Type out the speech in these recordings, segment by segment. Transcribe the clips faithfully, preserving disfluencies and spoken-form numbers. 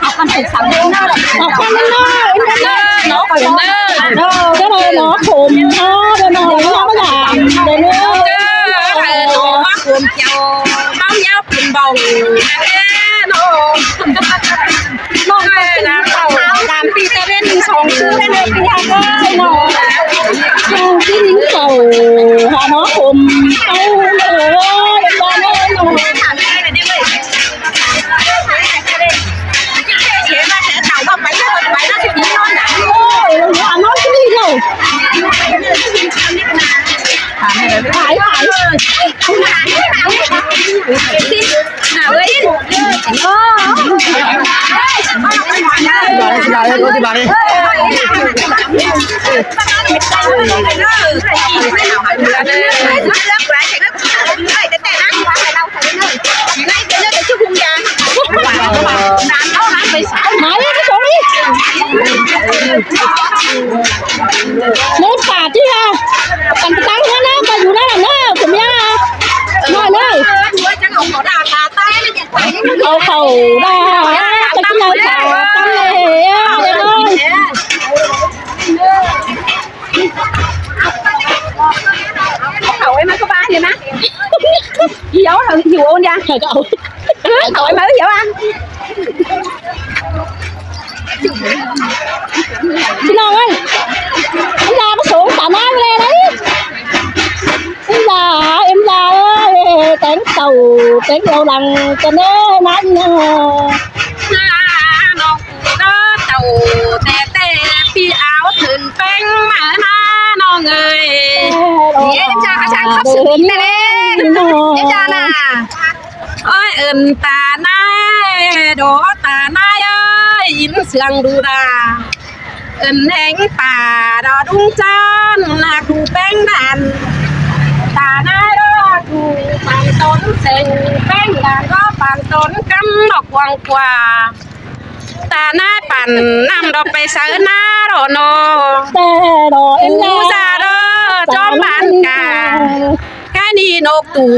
Học con phải sắm nó là học con nó nó nó nó nó cái này nó khủng nó cái này nó nó làm cái nó nó khủng kéo bóng nhau khủng bóng nó làm tao làm pi tao đến sông cứ cái này pi hai cái nó sông cứ những cầu hà nó khủng tao ơi ba nó nó Nói đi, cái sống đi. Nó phạt chứ à. Cần tăng nó nó, cần dù nó làm nó, cũng ya. Nói nói. Khẩu khẩu ba, cái này phạt tăng này, à, để nói. Khẩu em có ba thì má. Hiếu hả? Hiếu ôn đi à? Khẩu. Khẩu em mới hiếu à? Chị Long ơi, em ra có số tám hai về đấy. Em ra, em ra ơi, tén tàu, tén yêu lăng, cho nên nói nó tàu tè tè pi áo thun peng mà ha nó người. Em chào các chàng khắp sự tè em chào nè. Ôi ơn ta nai đó ta nai ơi in sương đu đà ơn hẹn ta đó đúng chân là đu peng đàn ta nai đó đu bàn tốn seng peng đàn đó bàn tốn cắm nó quăng qua. Ta nai pắn năm đó pe sớ na đó nó. Tè đó em ú na. Ra đó cho bạn cả. Cái ni nộp tù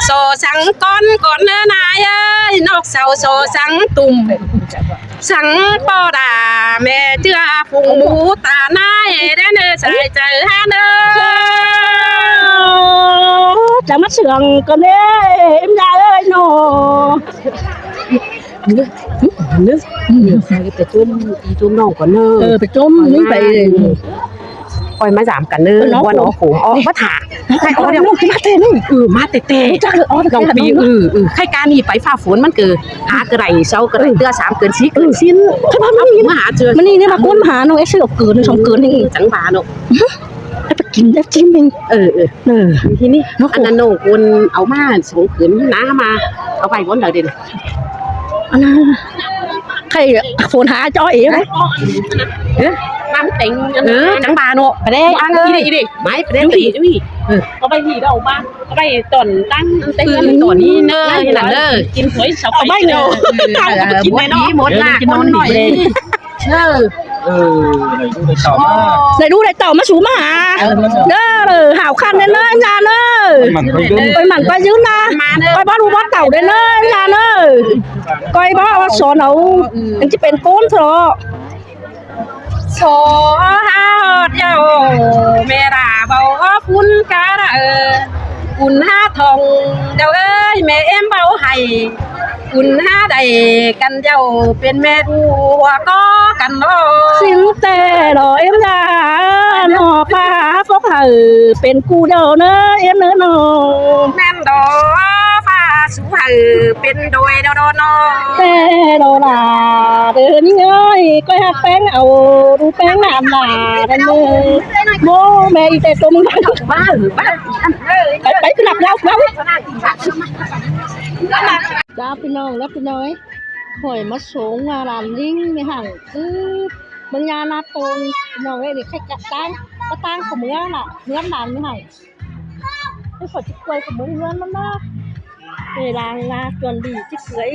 so sắng con con nơ nai ơi nộp sau so sắng tùm. Sắng po đà mẹ chưa phùng mũ ta nai đến nơi sai trời hát ơi. Chả mất sướng con ơi em ra ơi nó. Ơ, ơ, ơ, pai ꞌchốm, ꞌí ꞌchốm ꞌnọng ꞌcọ ꞌnớ. Ơ, ꞌpai ꞌchốm, ꞌnị ꞌpai. Khỏi ꞌmá dam căn ꞌnớ. Ơ, ꞌnọng ꞌcọ. Bón ꞌnọng ꞌcọ. Ó, bón thả. Khỏi ó ꞌnọng. ꞌMá ꞌtẹ ꞌnị. Ơ, ꞌmá ꞌtẹ ꞌtẹ. Chắc ꞌlớ ó. ꞌNọng ꞌpi, ơ, ơ, khay ꞌca ꞌnị pai ꞌphạ phốn ꞌmắn ꞌcọ. Hák ꞌcọ đảy, sau ꞌcọ đảy, ơ, ꞌtưa sam cơn sí cơn ꞌsịn. Khay ꞌmá ꞌmắn ꞌnị ꞌnớ. ꞌMắn ꞌnị ꞌnớ ꞌmá ꞌcốn ꞌmá hả ꞌnọng, ét xí ꞌcọ cơn, song cơn ꞌnị. Chắng ꞌva ꞌnọng. Ơ, ꞌpái kin đét ꞌchí ꞌmính. Ơ, ơ. Ơ. ꞌNị ꞌnị. ꞌNọng ꞌcọ. Ăn ꞌnọng ꞌcốn au ꞌmá song cơn ꞌnớ ꞌmá. Au ꞌvạy ꞌcốn đaư đen. Ăn ꞌnạ. Khay phốn hả ꞌchọ ế. Ơ, ꞌmá ꞌtếng. Ơ, chắng ꞌva ꞌnọng. Pai đé. Ăn ꞌnị, ꞌnị, ꞌnị. Mai, pai đé. Đúng hỉ, đúng hỉ. Ơ. Au ꞌvạy hỉ đaư ꞌmá. Au ꞌvạy tỏn ꞌtáng ꞌtếng. Ơ, tỏn ꞌnị ꞌnớ, ꞌnị ꞌnặn ꞌnớ. Kin khuối sau. Au ꞌvạy ꞌnị. Ơ, ơ, kin ꞌmá ꞌnị ꞌmá. Ơ, kin ꞌnọ ꞌnị. Ơ. Ơ, đảy đu đảy tảu ꞌmá. Đảy đu đảy tảu ꞌmá sú ꞌmá hả? Ơ, ꞌmá sú. Đớ, hảo khăn đen ꞌnớ, ꞌnặn ꞌnớ. Khỏi mẳn ꞌcoi dứn ꞌnớ. Khỏi bón đu bón tảu đen ꞌnớ, ꞌnặn ꞌnớ. ꞌCoi bók son au. Ăn ꞌchí pên ꞌcốn so. So hao ꞌlẹo, ꞌmẹ đa báu phún cá đa ơ. Phún há thong ꞌlẹo ơi, ꞌmẹ ꞌếm báu hảy. Phún há đảy căn ꞌlẹo, pên ꞌmẹ đu hua ꞌcọ căn ꞌnớ. ꞌSịn ꞌtẹ lo ꞌếm da, ꞌnọ ꞌpá phốc hảư, pên ꞌcú ꞌlẹo ꞌnớ, ꞌếm ꞌnớ ꞌnọ. ꞌMen đó, ꞌpá sú hảư, pên đôi đó đó ꞌnớ. Té đó là, đơ ꞌnị ơi, ꞌcoi hák ꞌpéng au, đu ꞌpéng ꞌnặn là, đen ꞌnớ. Bố mẹ ꞌi ꞌtẹ ꞌtôm. Bác, bác. Pai, pai, ꞌpá ꞌnặp ꞌlẹo, ꞌlẹo. Chao ꞌpi ꞌnọng, ꞌlẹo ꞌpi ꞌnọng ơi. Khỏi ꞌmá sống, à, đàn ꞌlính ꞌmí hẳng ꞌcứ ꞌmướng ꞌnhá ꞌnạp tông, ꞌpi ꞌnọng ơi, ꞌnị khay ꞌcọ ꞌtáng, ꞌcọ ꞌtáng khảu ꞌmứa ꞌnạ, ꞌhướn đàn ꞌmí hẳng. Thế khỏi ꞌchí ꞌquay khảu ꞌmứa ꞌhướn ꞌnặn ꞌnớ. Để làng là chuẩn bị ꞌchí cưới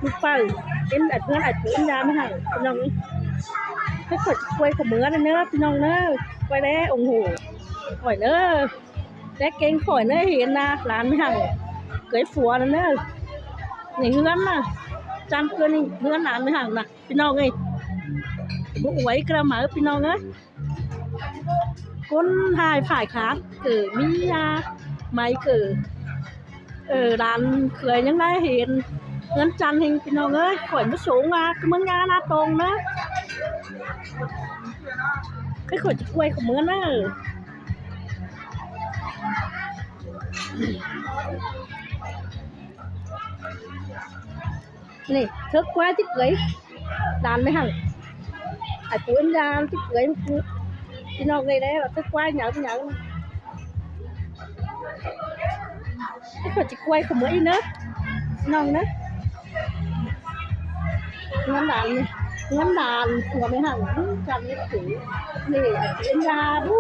ꞌlụk pảư, ꞌếm ảt ꞌhướn ảt ꞌcứ ꞌnhá ꞌmí hẳng, ꞌpi ꞌnọng ơi. Thế khỏi ꞌchí ꞌquay khảu ꞌmứa ꞌnớ, ꞌpi ꞌnọng ơi. ꞌQuay đé ủng hộ khỏi ꞌnớ. Té kéng khỏi ꞌnớ hên ꞌnạ, đàn ꞌmí hẳng cưới phua ꞌnớ ꞌnớ. ꞌNị ꞌhướn ꞌnạ, ꞌchăn ꞌcứa ꞌnị ꞌhướn đàn ꞌmí hẳng ꞌnạ, ꞌpi ꞌnọng ơi. Bố uối ꞌcọ ꞌmá, ꞌpi ꞌnọng ơi. ꞌCốn ꞌhại phải kháng ꞌcọ ꞌmí ꞌnhá, ꞌmạy ꞌcọ, ờ, đàn cưới ꞌnhắng đảy hên ꞌhướn ꞌchăn ꞌhêng, ꞌpi ꞌnọng ơi. Khỏi ꞌmá sống, à, ꞌcứ ꞌmướng ꞌnhá ꞌnạp tông ꞌnớ. Thế khỏi ꞌchí ꞌquay khảu ꞌmứa ꞌnớ. ꞌNị, thớc ꞌquá ꞌchí cưới. Đàn ꞌmí hẳng. Ảt ꞌcứ ꞌnhá ꞌchí cưới. ꞌPi ꞌnọng ơi, đé, thớc ꞌquá ꞌnhắng ꞌnhắng. Thế khỏi ꞌchí ꞌquay khảu ꞌmứa ꞌnị ꞌnớ. ꞌNọng ꞌnớ. ꞌNgắm đàn ꞌnị. ꞌNgắm đàn phua ꞌmí hẳng. Chăm ꞌnị ꞌcứ. ꞌNị, ảt ꞌcứ ꞌnhá đu.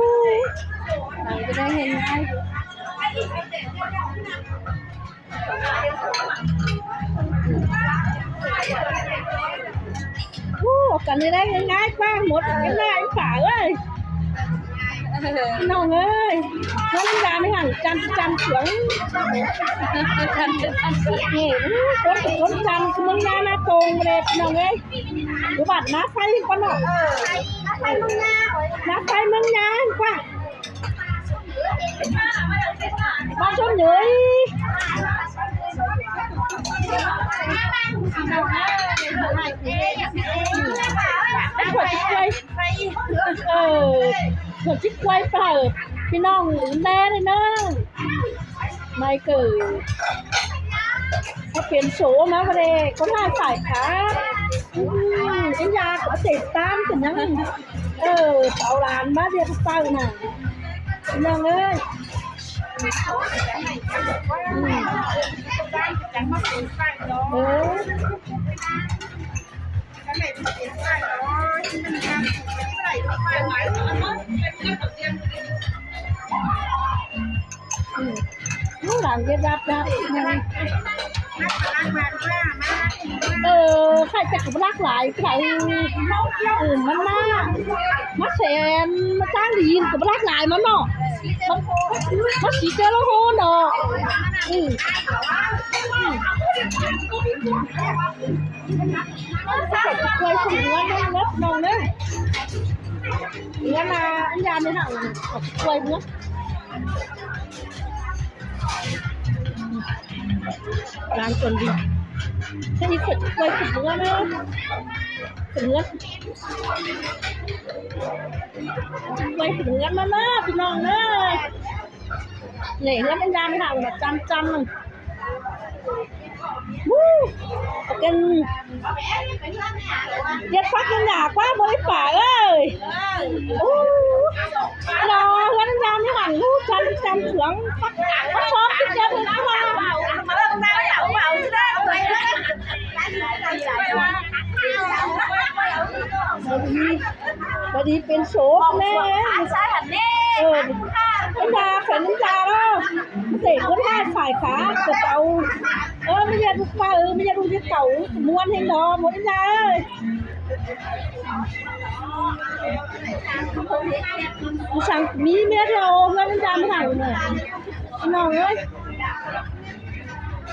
Đàn ꞌcứ đé hên ꞌnhá. Ú, căn ꞌnị đé ꞌnhắng ꞌnhá ꞌquá, mốt ꞌnhá ꞌnhá phả ơi. ꞌPi ꞌnọng ơi, ꞌmướng ꞌnhá ꞌmí hẳng ꞌchăn ꞌchăn sương. ꞌNị, ú, ꞌcốn ꞌcốn ꞌchăn ꞌcứ ꞌmướng ꞌnhá ꞌnạp tông đê, ꞌpi ꞌnọng ơi. Cứ bản ꞌná phay ꞌquá ꞌnọ. ꞌNá phay ꞌmướng ꞌnhá ꞌquá. Ba chốt nhớ. Khỏi ꞌchí ꞌquay. Ờ, khỏi ꞌchí ꞌquay phải. ꞌPi ꞌnọng ứn đé đê ꞌnớ. ꞌMạy ꞌcọ ꞌcọ pên số ꞌmá ꞌva đê, ꞌcốn ꞌhại phải kháng. Ừ, ứn ꞌnhá ꞌcọ tết ꞌtáng ꞌcọ ꞌnhắng. Ờ, sau đàn ꞌmá ꞌviạk pay ꞌnạ. ꞌPi ꞌnọng ơi. Ừ. Ừ. Ừ. Ú, đàn ꞌviạk ꞌdạp ꞌdạp. Ờ, khay ꞌchạ ꞌcọ báu lác lai, ꞌcọ lai. Ừ, ꞌmắn ꞌmá. ꞌMá sên, ꞌmá ꞌtáng đi, ꞌcọ báu lác lai ꞌmắn ꞌnọ. ꞌMá, ꞌmá sí ꞌchớ ꞌló ꞌhôn đỏ. Ừ. Ừ. ꞌCọ ꞌquay khảu ꞌmứa ꞌnớ, ꞌnọng ꞌnớ. ꞌNhá ꞌnạ, ꞌnhá ꞌmí hẳng, ꞌcọ ꞌquay ꞌmứa. Đang chuẩn bị. Thế thì phải quay khủng nữa đó. Khủng nữa. Quay khủng nữa đó đó, พี่น้อง ơi. Này, nó mới ra mới hàng là trăm trăm này. Woo. Cái Điệt phát cái nhà quá mới phải ơi. Ú. Nó gắn ra mới hẳn lũ chăn chăn sướng. Phát phát cái chân nó mà. Và đi bên số nè. Ừ. Em ra phải nắm ra đó. Để con hai phải khá. Cái tàu. Ơ, mới ra đục qua, ừ, mới ra đục cái tàu. Muôn hình đó, muôn ra ơi. Sẵn mí mết rồi, ngân dam thẳng rồi. Nó ơi.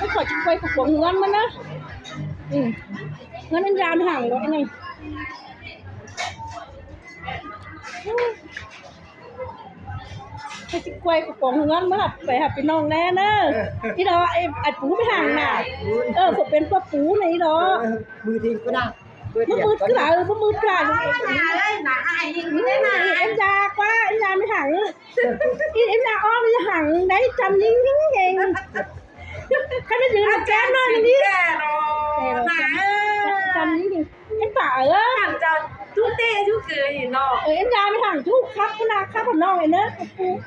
Nó khỏi chụp quay của cuốn ngân mà nó. Ừ. Ngân dam thẳng rồi này. Cái chụp quay của cuốn ngân mà phải học cái nòng nè nè. Cái đó em, ai pú mới hàng nè. Ờ, của bên có pú này đó. Mưa thì có nào. Bơ mưt cứ đảy, bơ mưt cứ đảy. Em già quá, em già mới hẳn. Em già ôm mới hẳn. Đấy, chăm nhính nhính nhính. Cái nó dư nó chém nó đi. Chăm nhính nhính. Em bảo ớ. Hẳn chào chú tê chú cười gì nó. Em già mới hẳn chú khắp cái nào khắp hẳn nó này nữa.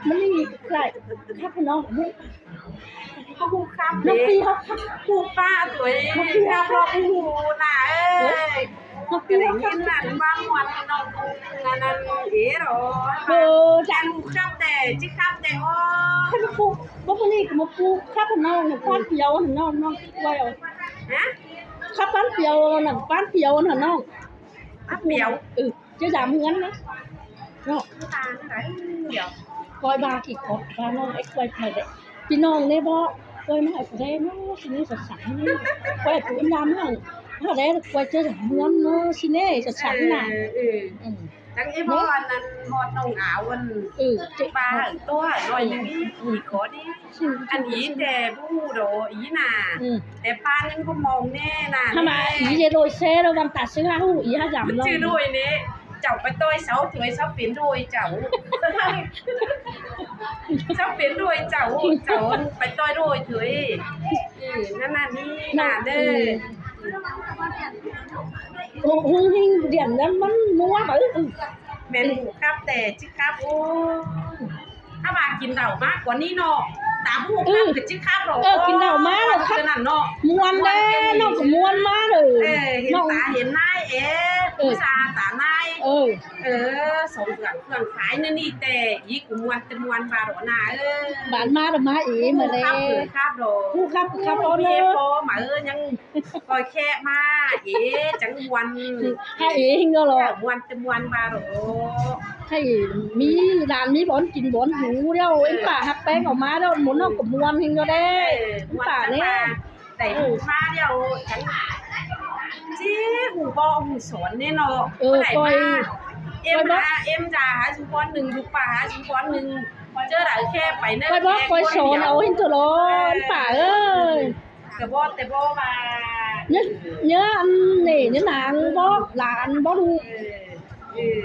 Nó đi lại. Khắp hẳn nó. Nó không khắp. Nó phi hóc khắp. Khu pá tuổi. Nó phi hóc khắp. Khu nà ơi. Nó phi hóc khắp. Cái đấy là ba muôn nó cũng là nó dễ rồi. Ờ, chàng khu khắp tè, chứ khắp tè ô. Khắp khu, bố bố ni cũng một khu khắp hẳn nó, nó khắp phiếu hẳn nó, nó quay rồi. Hả? Khắp bán phiếu, nó bán phiếu hẳn nó. Bán phiếu. Ừ. Chứ dám hướn đấy. Nó. Coi ba thì có ba nó ấy quay phải đấy. Thì nó nè bố. Quay nó phải đấy nó xin nó sẵn sẵn. Quay cũng dám hẳn. Nó đấy là quay chứ dám hướn nó xin nè sẵn sẵn nè. Chẳng em bố ăn ăn hot nông áo ăn. Ừ, chứ ba ăn to ăn nói những cái gì có đi. Ăn ý tè bú đồ ý nà. Tè pan những bố mong nè nà. Hả mà ý dê đôi xe đâu, văn tả sư hả hủ ý hả dám lo. Chứ đôi nè. Cháu phải tôi sáu tuổi, sáu phiến đôi cháu. Sáu phiến đôi cháu, cháu phải tôi đôi tuổi. Ừ, nó là đi nà đê. Hung hung điện lắm, mắn mua bảo. Mẹ ngủ khắp tè, chứ khắp ô. Hả bà kín đau má của ní nó. Ta bố khắp cái chứ khắp rồi. Ơ, kín đau má rồi khắp. Cái nản nó. Muôn đê, nó cũng muôn má rồi. Ê, hiện ta hiện nay, ê, bố xa ta nay. Ơ, sống gần gần phải nên đi tè, ý cũng muôn, tê muôn bà đó nà, ơ. Bạn má rồi má ý mà đê. Khắp rồi khắp rồi. Bố khắp, khắp rồi. Bố mà ơ, nhắn Coi khe ma, ế, chắng muôn. Hai ế hình đó lỏ. Chắng muôn, tê muôn ba rồi. Hai ế, mí, đàn mí bón kín bón hú đéo, em pả hạp peng ở má đó, muốn nó có muôn hình đó đấy. Em pả nè. Đẩy hú má đéo, chắng. Chứ hú bó hú sốn nên nó. Ừ, coi. Em hả, em già hả, chú bón nưng, chú pả hả, chú bón nưng. Chớ đáy khe, phải nơ. Coi bó, coi sốn, ôi, hình đó lỏ, em pả ơi. Kơ bót, tê bót ba. Nhớ, nhớ ăn nể, nhớ nắng bót, là ăn bót đu.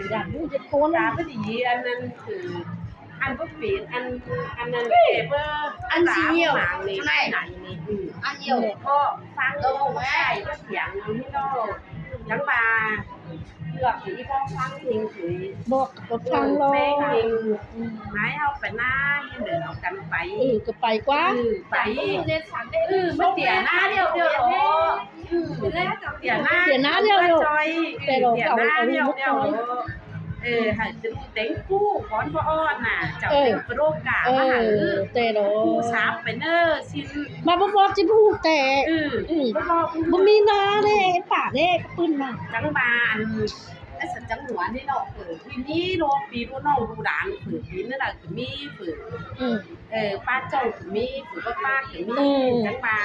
Là đu chết con. Ta bớt đi ăn, ăn thử. Ăn bớt phiến, ăn, ăn, ăn kể bơ. Ăn gì nhiều? Này, này. Ăn nhiều. Có phang đâu, có sai, có tiếng, nó mới đâu. Chẳng ba. Bót, bót phang lo. Mái hóc phải na, hên đỡ nó cắn pay. Ừ, cứ pay quá. Ừ, pay. Ừ, mất tiền na điêu điêu đó. Ừ, tiền na điêu điêu. Tiền na điêu điêu. Tiền na điêu điêu. Ừ, hãy tính tính cú, con có on à, cháu tính pro cả mà hả. Ừ, tê đó. Cú sáp phải nơ, xin. Mà bố bố chứ bố tê. Ừ, bố bố. Bố mi na nè, em pả nè, cái pưn mà. Chẳng ba ăn. Ơ, sân chắng hua ní nó, phở, phở mí nó, phở nó, nó đu đán, phở mí nó là phở mí, phở. Ừ. Ơ, ba châu phở mí, phở ba ba phở mí, chắng ba.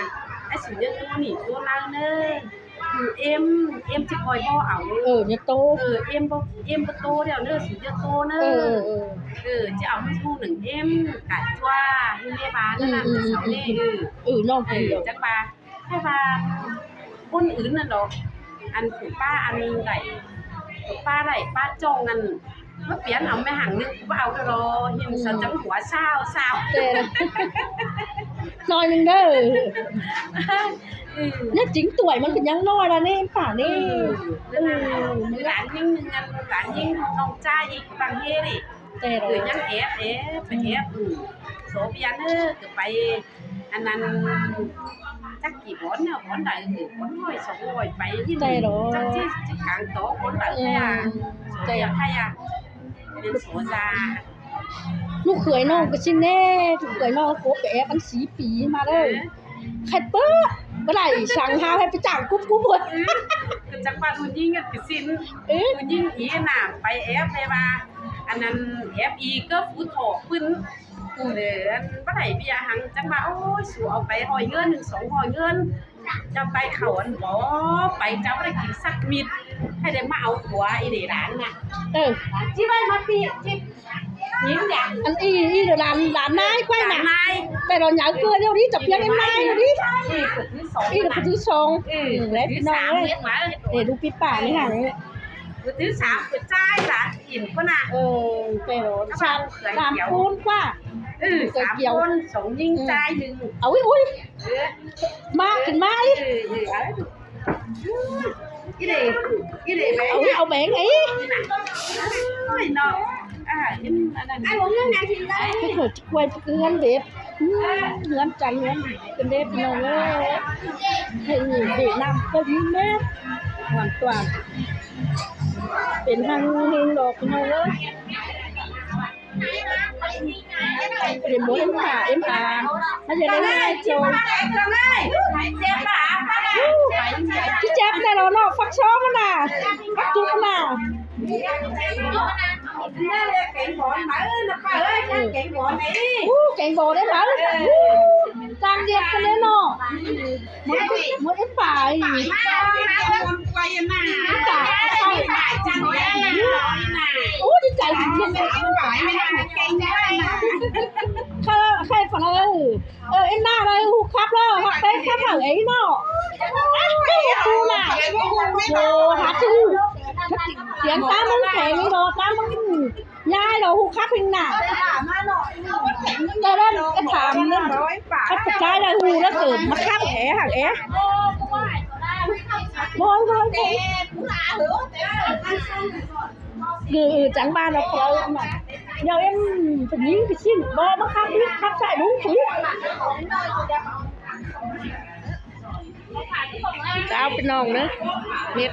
Ơ, sân nhất nó nỉ, nó lăng nơ. Phở em, em chứ coi bó ảo. Ừ, nhất tô. Ừ, em bó, em bó tô đéo nơ, sân nhất tô nơ. Ừ, ừ, ừ. Ừ, chứ ảo mí thu nứng em, cả chua, như mẹ ba, nó làm sáu nê, ừ. Ừ, nó, ừ, chắng ba. Hai ba. ꞌcốn ứn ꞌnặn lo. Ăn phủ ꞌpá ăn đảy, phủ ꞌpá đảy ꞌpá ꞌchọng ăn, ꞌmá piến au ꞌmẹ hăng ꞌnưng, ꞌcọ au ꞌtẹ lo, hên sa chắng hua sao sao. ꞌNọi ꞌnưng đaư. ꞌNhá chính tuổi ꞌmắn ꞌcọ ꞌnhắng ꞌnọi ꞌla ꞌnị, ꞌpá ꞌnị. ꞌNhắng ꞌnưng, ꞌnhắng ꞌnưng ꞌnọng ꞌchái ꞌnị bang ꞌhế ꞌnị. ꞌCọ ꞌnhắng ép, ép, ép, ꞌcọ ꞌviạk ꞌnớ, ꞌcọ pay, ăn ꞌnặn, chắc kỉ bón ꞌnớ, bón đảy, bón ꞌhọi, song ꞌhọi pay, chắc ꞌchí, ꞌchí cang tó bón đảy ꞌkhạy a. Sổ ꞌviạk ꞌkhạy a. Pên sổ da. ꞌLụk ꞌkhới ꞌnọng ꞌcọ ꞌsịn ꞌnê, ꞌlụk ꞌkhới ꞌnọng ꞌcọ pay ép ăn sí pi ꞌmá đaư. ꞌCọ ꞌkhạy ꞌpá, báu đảy săng hao ꞌhế pay chắng cúp cúp ꞌhới. ꞌCọ chắng ꞌva ꞌnu ꞌnhính ꞌcọ ꞌsịn. ꞌNu ꞌnhính ꞌnị ꞌnạ, pay ép ꞌhế ꞌva, ăn ꞌnặn ép ꞌnị ꞌcọ phủ thọ ꞌpứng. Ăn báu đảy ꞌviạk hăng chắng ꞌva, ôi, su au pay ꞌhọi ꞌngớn, ꞌnưng song ꞌhọi ꞌngớn. Chắng pay khảu ăn bók, pay chắng báu đảy kin sắc mịt. ꞌKhạy đảy ꞌmá au khua ꞌnị đảy đan ꞌnạ. Chip ꞌvạy ꞌmá pi, chip. ꞌNhính đảy. Ăn ꞌnị, ꞌnị đảy đan, đan ꞌnai ꞌquái ꞌnạ. Đan ꞌnai. Pay lo ꞌnhắng ꞌcọ ꞌlẹo đi, chắng ꞌviạk ăn ꞌnai ꞌlẹo đi. ꞌNị phủ thứ song. ꞌNị phủ thứ song. ꞌNị đu pi ꞌpá ꞌnị hăng. Phủ thứ sam ꞌcọ ꞌchái ꞌla, ỉn ꞌcọ ꞌnạ. Pay lo sam, sam ꞌcốn ꞌquá. Sam ꞌcốn, song ꞌnhính ꞌchái ꞌnưng. Au, ui, ui. ꞌMá, kin ꞌmá ꞌnị. Au, au béng ꞌnị. Ôi, ꞌnọ. À, ꞌnặn. Ôi, ꞌcọ ꞌquay ꞌpứng ꞌhướn bếp. Ưm, ꞌhướn chắng ꞌhướn bếp ꞌnọng ơi. Hên ꞌnị Việt Nam ꞌcọ ꞌmí mết. Hoàn toàn. Pên hăng hên lo ꞌnọng ơi. Để bố em hả, em hả. Nó giờ đây này, chồng. Cái chép này nó, nó phát sốt mà nè. Phát chút mà nè. Ú, kéng bó đé máư. Ú, chang điệp ꞌcọ đé ꞌnọ. Mốt, mốt ứt pải. Ứt pải, ứt pải. Ú, đi chảy. Kha, kha phải là, ơ, ên ꞌnạ ꞌnọi ꞌhụ khắp ꞌlọ, khắp ꞌtếng khắp hảư ên ꞌnọ. Ơ, ꞌhụ ꞌnạ. Ơ, hả chứ. Tiếng ta mưng kéng đi đó, ta mưng. Nhai đó ꞌhụ khắp ꞌhịn ꞌnạ. Tớ đón cái thảm ꞌnị. Khắp cái trái là ꞌhụ nó cử mà khắp é hẳn é. Thôi, thôi, thôi. Ừ, ừ, chẳng ba nó có mà. Giờ em phải nghĩ cái xin, bố nó khắp, khắp chạy đúng thứ. Chào ꞌpi ꞌnọng ꞌnớ. Mệt.